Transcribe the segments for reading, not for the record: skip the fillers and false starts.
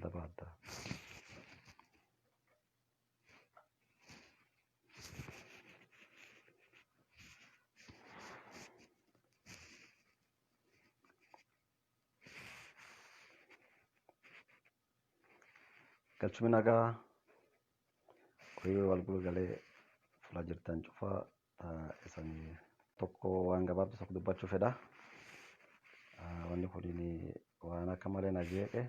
Dabadda. Galchumi nagaa horii wal gulgalee fuula jirtan cufaa isanii tokko waan gabaabdu tokko dubbachuu fedha. Wanni kun waan akka malee na jeeqe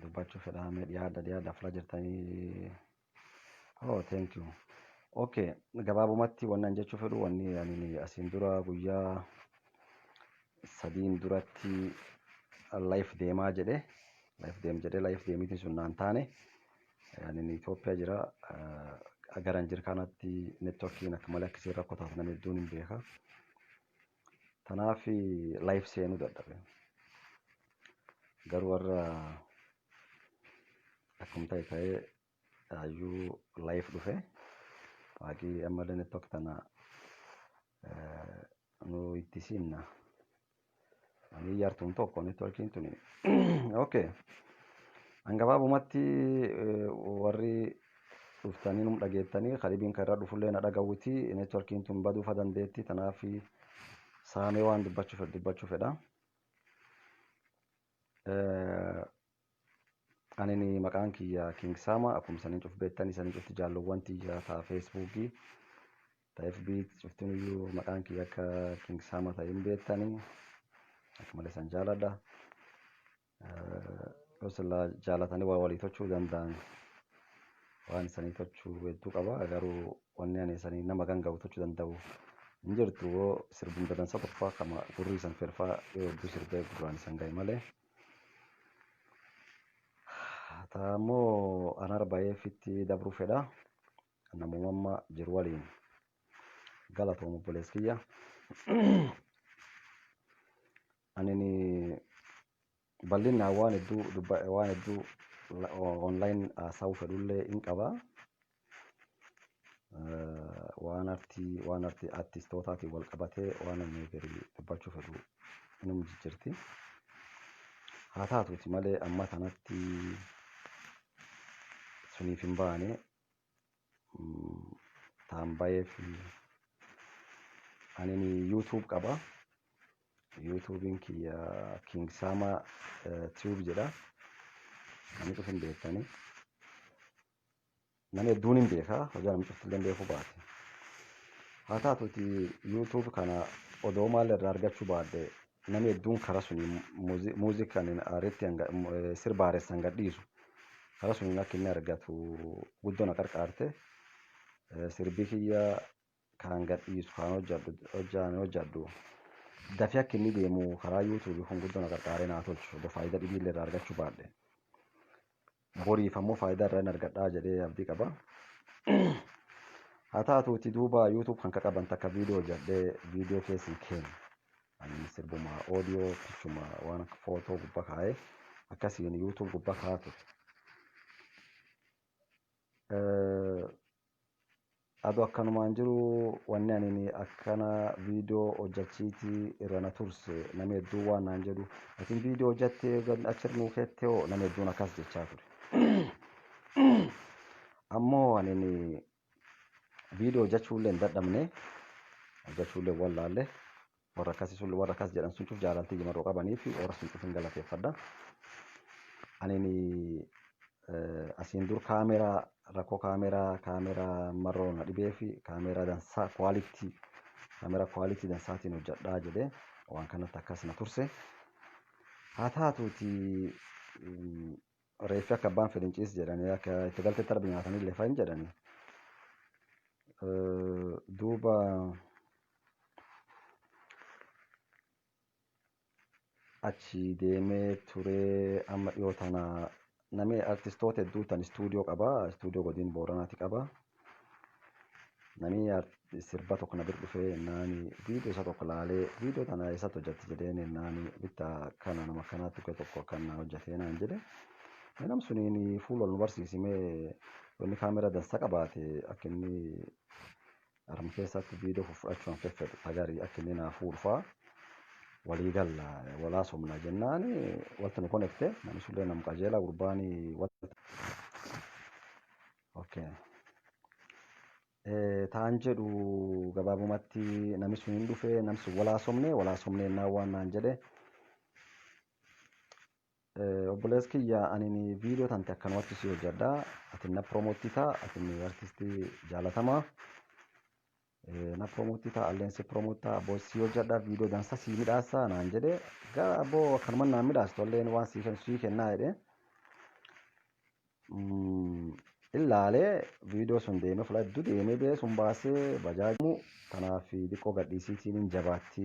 dubbachuu fedha. Mee dhiyaadha dhiyaadha fuula jirtanii. Oh, thank you. Okay, gabaabumatti wanni an jechuu fedhu, wanni ani asiin dura guyyaa 3n duratti live deemaa jedhe, live deem jedhe, live deemitiin sun naan taane. Ani Itoophiyaa jira. Garan jira kanatti networkiin akka malee akkasiin rakkoo taatu namni hedduun hin beeka. Kanaaf live seenuu dadhabe. Garuu warra akkuma ta'e ta'ee hayyuu live dhufe. Waaqii ammallee network tana nu itti siinna. Ani yartuun tokko networkiin tuni. Okay. An gabaabumatti warri dhuftanii num dhageettanii karibiin kan irra dhufullee na dhagawuti, networkiin tun baduufa dandeetti. Kanaaf saamee waan dubbachuu fedhu dubbachuu fedha. Ani maqaan kiyya King Sama, akkuma isanii cuf beektanii, isanii cufti jaalluwwan tiyya taa Feesbuukii ta FB cuftiniyyuu maqaan kiyya akka King Sama ta'e hin beektanii, akka malee isaan jaaladha. Yoo sila jaalatanii waa walii tochuu danda'an waan isanii tochuu hedduu qaba, garuu wanni ani isanii nama ganga'u tochuu danda'u hin jirtu. Yoo sirbum dadansa tokko kama gurri isan firfaa yoo hedduu sirbee gurraan isan ga'e malee. Taammoo anar baay'eefitti dabruu fedha. Namummaa jiru waliin galatoomu obboleessa kiyya. Ani bal'inaan waan hedduu waan hedduu online haasa'uu fedhullee hin qaba. Waan artii waan artii artistootaatiin wal qabatee waan ani gadi dubbachuu fedhu inuma jijjiirti. Haa taatuuti malee amma kanatti suniif hin baane, taan baheef ani YouTube qaba. YouTubein kiyya King Sama Tube jedha. Namni cufi hin beektanii. Namni hedduun hin beeka. Hojii namni cuftillee beekuu baate. Haa taatuuti YouTube kana odoo maal irraa argachuu baadhe, namni hedduun karaa suni muuziqaan ariitti sirba haaressan gadhiisu. Karaa suniin akka inni argatu guddoo na qarqaarte. Sirbi kiyya kan gadhiisu kan hojjedhu hojjaan hojjedhu dafee akka inni deemu karaa YouTube kun guddoo na qarqaaree naa tolchu, odoo faayidaa dhibiillee irraa argachuu baadhe. Boriif ammoo faayidaa irraa hin argadhaa jedhee abdii qaba. Haa taatuuti duuba YouTube kan qaban takka viidiyoo hojjedhee viidiyoo keessa hin kennu. Ani sirbuma audio pichuma waan akka footoo gubbaa kaa'ee akkasiin YouTube gubbaa kaa'aa ture. Aduu akkanumaan jiru wanni ani akkana viidiyoo hojjechiitii irra na turse, namni hedduun waan naan jedhu, "Atiin viidiyoo hojjettee achirra nuu keettee hoo?" Namni hedduun akkas jechaa ture. Ammoo ani viidiyoo hojjechuullee hin dadhabne, hojjechuullee wallaalle. Warra akkasii sun, warra akkas jedhan sun cuf jaalaltii marroo qabanii fi warra sun cuf hin galateeffadha. Ani asiin dur kaameraa rakkoo kaameraa marroo na dhibee fi kaameraa dansaa quality, kaameraa quality dansaatiin hojjedhaa jedhee waan kanatti akkas na turse. Haa taatuuti reeffi akka abbaan fedhin ciis jedhanii, akka itti galtetti arbi nyaatanii illee fayin jedhanii. Duuba achi deemee turee amma dhiyoo tana namni artistoota hedduu tan istuudiyoo qaba. Istuudiyoo godin Booranaati qaba. Namni sirba tokko na bira dhufee naani viidiyoo isa tokko laalee, "Viidiyoo tana eessatti hojjette?" jedheen. Naani bitta kana nama akkanaatti tokko akkana hojjetee naan jedhe. Nam suniin fuula ol nu barsiisimee, wanni kaameraa dansa qabaate akka inni harma keessatti viidiyoo fudhachuu an feffedhu tagarii akka inni naa fuudhu fa'a. Walii galla walaa somna jennaan walti nu connecte. Namni sullee nam qajeelaa gurbaanii walti. Okay. Ta'an jedhu gabaabumatti namni sun hin dhufe, namni sun walaa somne, walaa somne naan waan naan jedhe. Obboleessi kiyya, ani viidiyoo tante akkanumatti si hojjedha. Ati na promote ta'a, ati artistii jaalatamaa. Na promote ta'a, alleen si promote ta'a, abboo si hojjedha, viidiyoo dansa si midhaasa naan jedhe. Gara abboo akkanuma naan midhaastu, alleen waan sii kennu sii kennaa jedhe. Ilaalee viidiyoo sun deemee fuula hedduu deemee bee sun baasee bajaajimu kanaaf xiqqoo gadhiisiitiin hin jabaatti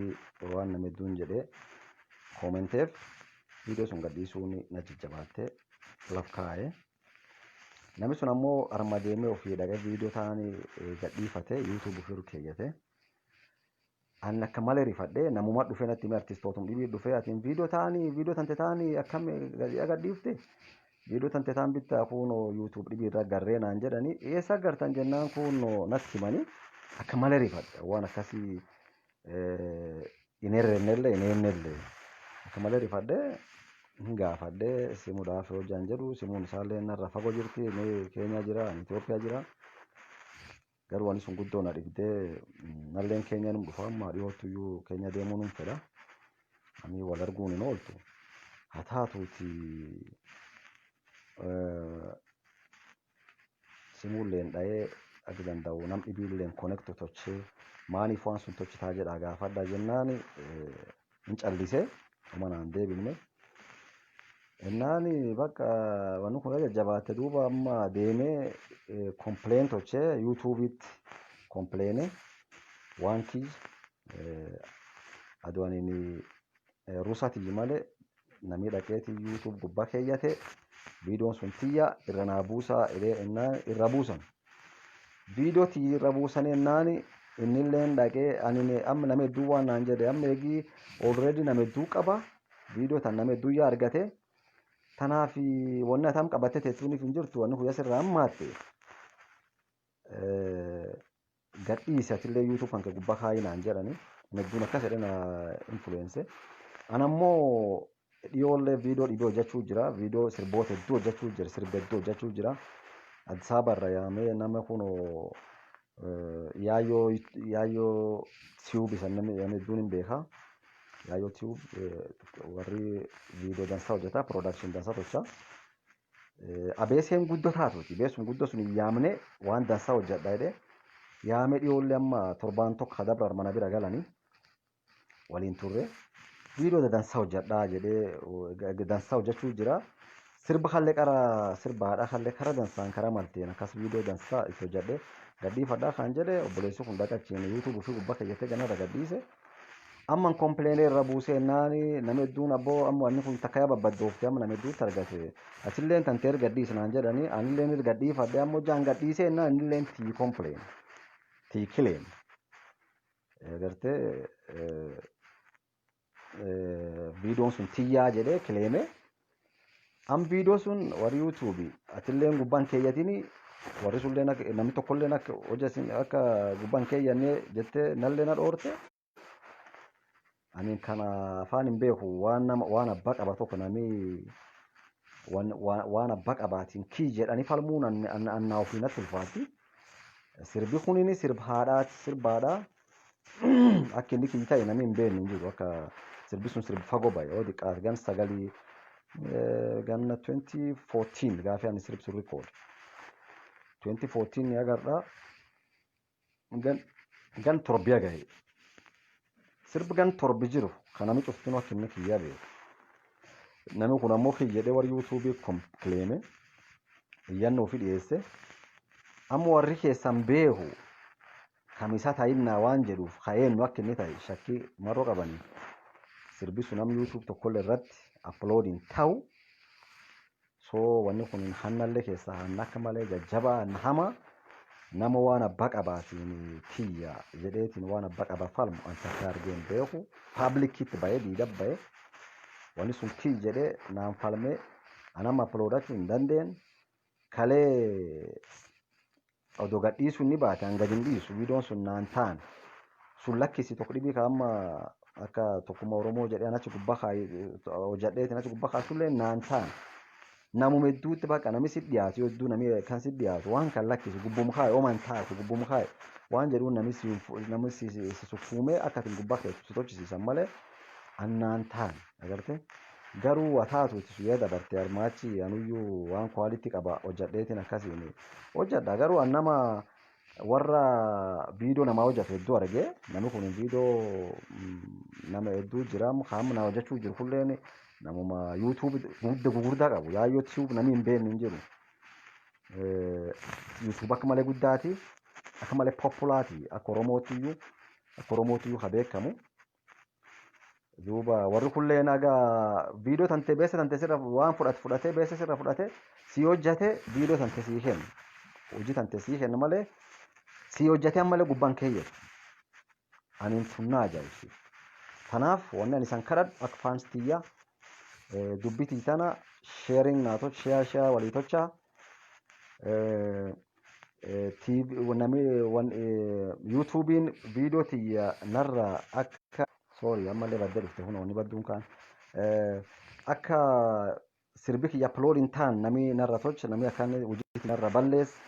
waan nama hedduun jedhee commenteef viidiyoo sun gadhiisuun na jajjabaattee laf kaa'e. Namni sun ammoo arma deemee ofii dhaqee viidiyoo ta'anii gadhiifate, YouTube ofii keeyyate. Ani akka malee rifadhee, namuma dhufee natti hime, artistootum dhibii dhufee, atiin viidiyoo ta'anii, viidiyoo tante ta'anii akkam gadhiifte, viidiyoo tante ta'an bittaa kunoo YouTube dhibii irra garree naan jedhanii. Eessa agartan jennaan kunoo natti himanii akka malee rifadhe. Waan akkasii hin herrennellee hin eennellee akka malee rifadhe. Hin gaafadhe simuudhaaf hojjaan jedhu, simuun isaallee narra fagoo jirti, inni Keenyaa jira, ani Itoophiyaa jira. Garuu wanni sun guddoo na dhibdee, nalleen Keenyaa num dhufa, amma dhiyootuyyuu Keenya deemuu num fedha. Ani wal arguun hin ooltu. Haa taatuuti simuulleen dha'ee akka danda'u nam dhibiilleen connect tochee maaniif waan sun tochitaa jedhaa gaafadha jennaan hin callisee dhuma naan deebifne. Innaan bakka wanni kun jajjabaatte, duuba amma deemee complain tochee, YouTubeitti complaine, waan kiyya aduu ani rusa tiyyi malee namni dhaqeeti YouTube gubbaa keeyyate, viidiyoon sun tiyya, irra naa buusaa jedhee innaan irra buusan. Viidiyoo tiyyi irra buusanii innaan innilleen dhaqee ani amma nama hedduu waan naan jedhe, amma eegii already nama hedduu qaba, viidiyoo tan nama hedduu yaa argate, tanaaf wanni atam qabattee teessuuniif hin jirtu, wanni kun sirraa hammaatte, gadhiisi, atillee YouTube kan kee gubbaa kaayii naan jedhani. Hedduun akkas jedhe na influence. Ana ammoo dhiyoollee viidiyoo dhibee hojjechuu jira, viidiyoo sirboota hedduu hojjechuu jira, sirba hedduu hojjechuu jira. Addis Ababa irra yaamee nama kun Yaayyoo Tube san namni hedduun hin beeka. Yaayyoo Tube warri viidiyoo dansaa hojjeta, production dansaa tolcha. Abeeseen guddoo taatuuti. Beessuun guddoo sun yaamne waan dansaa hojjedha jedhee yaamee, dhiyoollee amma torbaan tokko kadabra mana bira galanii waliin turre. Viidiyoo dansaa hojjedhaa jedhee dansaa hojjechuu jira. Sirba kallee qara sirba haadha kallee kara dansaan kara malteen akkas viidiyoo dansaa itti hojjedhe gadhiifadhaa kan jedhe. Obboleessi kun dhaqachiin YouTube ofii gubbaa keeyyatee ganarra gadhiise. Amma complainee irra buusee naani nama hedduun abboo amma wanni kun takka yaa babbaddoofte, amma nama hedduutti argate, atilleen tantee erga gadhiise naan jedhanii, anilleen erga gadhiifadhe. Amma hojjaan gadhiisee naan innilleen tii complain tii claim gartee viidiyoon sun tiyyaa jedhee claime. Am viidiyoo sun warri YouTubeii atilleen gubbaan keeyyatini, warri sunilleen akka namni tokkolleen akka hojjetin akka gubbaan keeyyannee jettee nallee na dhoorte. Ani kana afaan hin beeku. Waan nama waan abbaa qaba tokko namni waan abbaa qabaatiin kii jedhanii falmuun annaa ofii natti ulfaatti. Sirbi kunini sirba haadhaati, sirba haadhaa akka inni kiyyi ta'e namni hin beekne hin jiru. Akka sirbi sun sirbi fagoo bahe, yoo xiqqaate gan sagalii, ganna 2014 gaafii ani sirbi sun record 2014 ni agarra, gan torbiya gahe. Sirbi gan torbi jiru kan namni cuftinu akka inni kiyyaa beeku. Namni kun ammoo kiyya jedhee warri YouTubeii claime iyyannoo ofii dhiyeesse. Amma warri keessan beeku kamisa ta'innaa waan jedhuuf ka'eennu akka inni ta'e shakkii marroo qabanii sirbi sun amma YouTube tokkollee irratti uploadiin ta'u. So wanni kun hannallee keessaa hanna akka malee jajjabaa, hanna hamaa, nama waan abbaa qabaatiin kiyya jedheetiin waan abbaa qaba falmu an takka argee hin beeku. Publicitti bahee diida bahee wanni sun kiyya jedhee naan falmee anama uploadachuu hin dandeenye. Kalee odoo gadhiisuu inni baate an gadi hin dhiisu, viidiyoon sun naan taane. Sun lakkisi tokko dhibii ka amma akka tokkummaa Oromoo jedhee achi gubbaa hojjadheetiin achi gubbaa kaasullee naan ta'an. Namuma hedduutti baqa namni si dhiyaatu, hedduu namni kan si dhiyaatu waan kan lakkisu gubbum kaaye, oman taatu gubbum kaaye waan jedhuun namni si sukkuumee akka atin gubbaa keetu si tolchisiisan malee annaan ta'an agarte. Garuu waa taatu itti suyyee dabarte armaachi anuyyuu waan quality qaba hojjadheetiin akkasiin hojjadha. Garuu an nama warra viidiyoo namaa hojjatu hedduu argee, namni kun viidiyoo nama hedduu jira, qaama nama hojjachuu jiru kulleen namuma YouTube guddaa gugurdaa qabu. Yaayyoo Tube namni hin beekne hin jiru. YouTube akka malee guddaati, akka malee populaati, akka Oromootiyyuu ha beekamu. Duuba warri kulleen aga viidiyoo tantee beessa tantee sirra waan fudhate fudhatee, beessa sirra fudhate si hojjate, viidiyoo tantee sii kennu. Hojii tantee sii kennu malee si hojjate ammallee gubbaan keeyyatu. Aniin tunnaa ajaa'ibsiisa. Kanaaf wanni ani isan kadhadhu akka fans tiyyaa dubbitii tana sharing naa tolcha, share share walii tolchaa. Namni YouTubein viidiyoo tiyya narra akka, sorry, ammallee baddee dhufte, kun wanni badduun kaan akka sirbi kiyya upload hin taan namni narra tolcha, namni akkaan hojii narra balleessa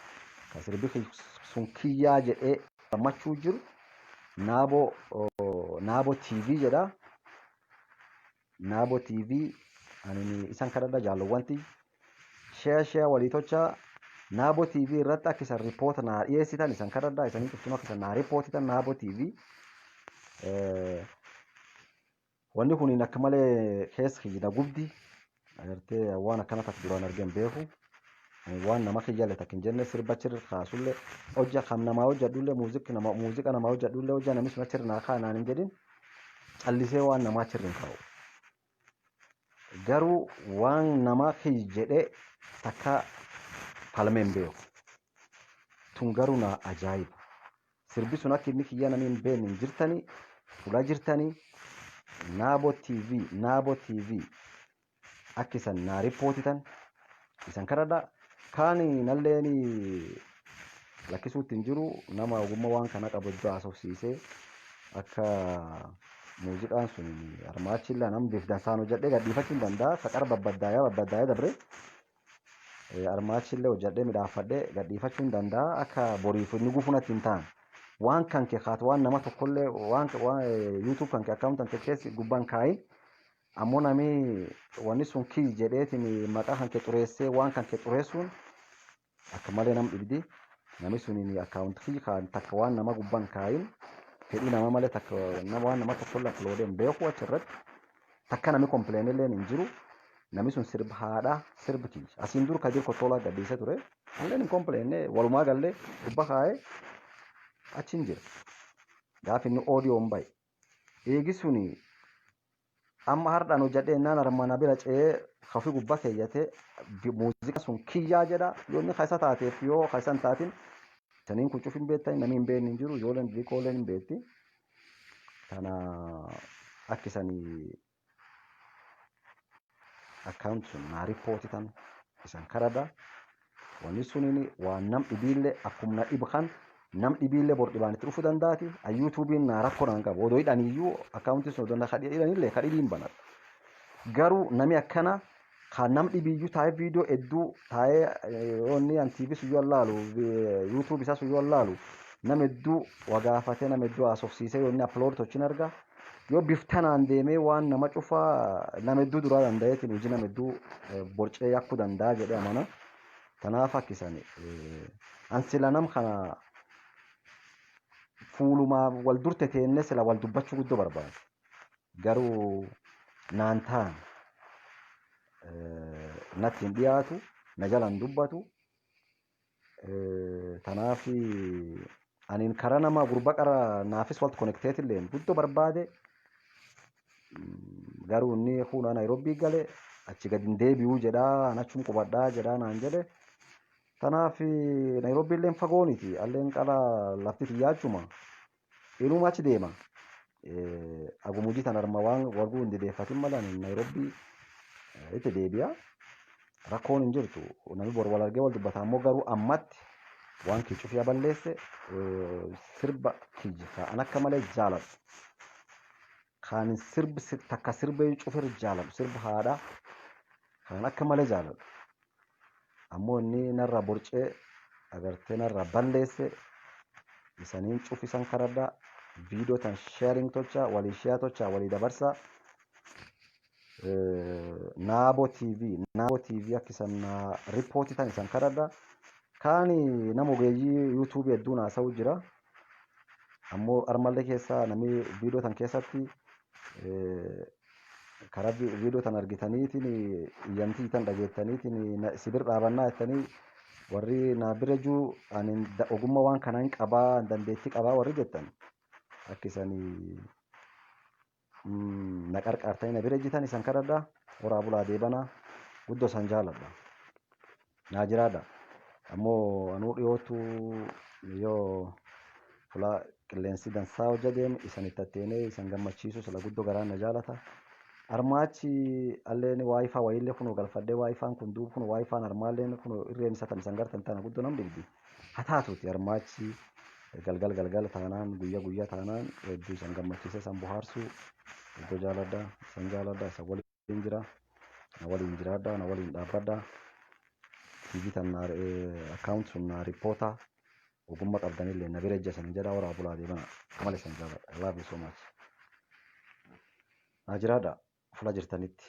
ka sirbi kiyya sun kiyyaa jedhee gammachuu jiru Naaboo TV jedha. Naaboo TV ani isan kadhadha, jaalowwanti, share share walii tolchaa. Naaboo TV irratti akka isan report naa dhiyeessitan isan kadhadha. Isanii cuftunu akka isan naa riipootitan Naaboo TV. Wanni kun akka malee keessa kiyya na gubdi. Agartee, waan akkana takka duraan argeen beeku. Waan nama kiyyale takka hin jenne, sirba achirra kaasullee, hojja kan namaa hojjadhullee, muuziqaa namaa hojjadhullee, hojja namni sun achirra naa kaa naan hin jedhin callisee waan namaa achirra hin kaa'u. Garuu waan namaa kiyya jedhee takka falmee hin beeku. Tun garuu na ajaa'iba. Sirbi sun akka inni kiyya namni hin beekne hin jirtanii, fuula jirtanii, Naaboo TV, Naaboo TV akka isan naa rippootitan isan kadhadha. Kaan nalleen lakkisuutti hin jiru, nama ogummaa waan kana qabu iddoo haasofsiisee akka muuziqaan sun armaachillee nam biif dansaan hojjedhee gadhiifachuu hin danda'a. Kaqara babbaddaa'ee babbaddaa'ee dabre armaachillee hojjedhee midhaafadhee gadhiifachuu hin danda'a, akka boriif inni gufuu natti hin taane. Waan kan kee kaatu waan nama tokkollee waan YouTube kan kee account kan keessi gubbaan kaayin, ammoo nami wanni sun kiyy jedheetiin maqaa kan kee xureessee waan kan kee xureessuun akka malee nam dhibdi. Nami suniin account kiyy kaan takka waan nama gubbaan kaayin, fedhii nama malee takka waan nama tokkollee upload hin beeku achirratti. Takka nami complain illee hin jiru. Nami sun sirba haadhaa sirbi kiyya. Asiin dur Kadir Kottolaa gadhiisee ture. Alleen hin complain, walumaa gallee gubba kaa'ee achi hin jira. Gaafa inni audio hin bahe. Eegi suni amma hardhaan hojjedhee innaan armaan bira ce'ee kafi gubbaa keeyyatee muuziqaa sun kiyyaa jedha. Yoo inni kaisa taateef yoo kaisa hin taatin saniin kun cufin beektan, namni hin beekne hin jiru, ijoolleen xixiqqoolleen hin beekti. Kana akka isanii account sun naa rippootitan isan kadhadha. Wanni suniin waan nam dhibiillee akkuma na dhibu kan nam dhibiillee bor dhibaan itti dhufuu danda'ati. YouTubein naa rakkoo naan qabu. Odoo hidhaniiyyuu accountiin sun odoo na hidhanillee ka dhibiin banadha. Garuu nami akkana kan nam dhibiiyyuu taa'ee viidiyoo hedduu taa'ee onni an TV sun yoo laalu, YouTube isaa sun yoo laalu, nam hedduu wagaafatee, nam hedduu haasofsiisee yoo inni upload tolchin arga. Yoo biftanaan deemee waan nama cufaa nama hedduu duraa danda'eetiin hojii nama hedduu borcee yakkuu danda'a jedhee amana. Kanaaf akkisan an sila nam kana fuulumaa wal durte teennee sila wal dubbachuu guddoo barbaada. Garuu naan ta'an, natti hin dhiyaatu, na jalaan dubbatu. Kanaaf aniin karaa nama gurba qara naafis walitti connecteet illee guddoo barbaade. Garuu inni fuula Naayiroobii gale, achi gadi hin deebi'uu jedhaa, an achum qubadhaa jedhaa naan jedhe. Kanaaf Naayiroobii illee fagooniti, alleen qala lafti xiyyaachuma. Inuma achi deema. Aguma hojii tan arma waan warguu hin dideeffatin malee ani Naayiroobii itti deebi'a. Rakkoon hin jirtu. Namni bor wal argee wal dubbata, ammoo garuu ammatti Waan kii cufiyaa balleesse, sirba kiyya kan akka malee jaaladhu. Kan sirbi takka sirbee cufir jaaladhu, sirba haadhaa kan akka malee jaaladhu. Ammoo inni narraa borcee agartee narraa balleesse. Isaniin cufisan karadhaa, viidiyoo tan sharing tolchaa, walii share tolchaa, walii dabarsaa. Naaboo TV, Naaboo TV akka isan report tan isan kadhadha. Kaani nama ogeeyyii YouTube hedduun haasa'u jira. Ammoo armallee keessa namni viidiyoo tan keessatti karaa viidiyoo tan argitaniitiin iyyantii tan dhageettaniitiin si bira dhaabannaa jettanii, warri na bira jiru, ani ogummaa waan kanaan qabaa, dandeettii qabaa warri jettan, akka isanii na qarqaartanii na bira ejjitan isan kadhadha. Horaa bulaa deebanaa, guddoo isan jaaladha. Naa jiraadha. Ammoo anuu dhiyootu yoo fuula qilleensi dansaa hojja deeme isan itti atteenee isan gammachiisu sila guddoo garaan na jaalata. Armaachi alleen WiFi wayiillee kunoo galfadhee, WiFi'n kun duub kun WiFi'n armaalleen kun irreen isa tan isan gartan tana guddoo nam dhibdi. Haa taatuuti armaachi galgal galgala taanaan, guyyaa guyyaa taanaan hedduu isan gammachiisee isan bohaarsuu guddoo jaaladha, isan jaaladha, isan waliin jira, na waliin jiraadha, na waliin dhaabbadha. TV tan account sun na report, ogummaa qabdanillee na bira ejja jedha. Horaa bulaa deemana, amala isan jaaladha. I love you so much. Naa jiraadha fuula jirtanitti.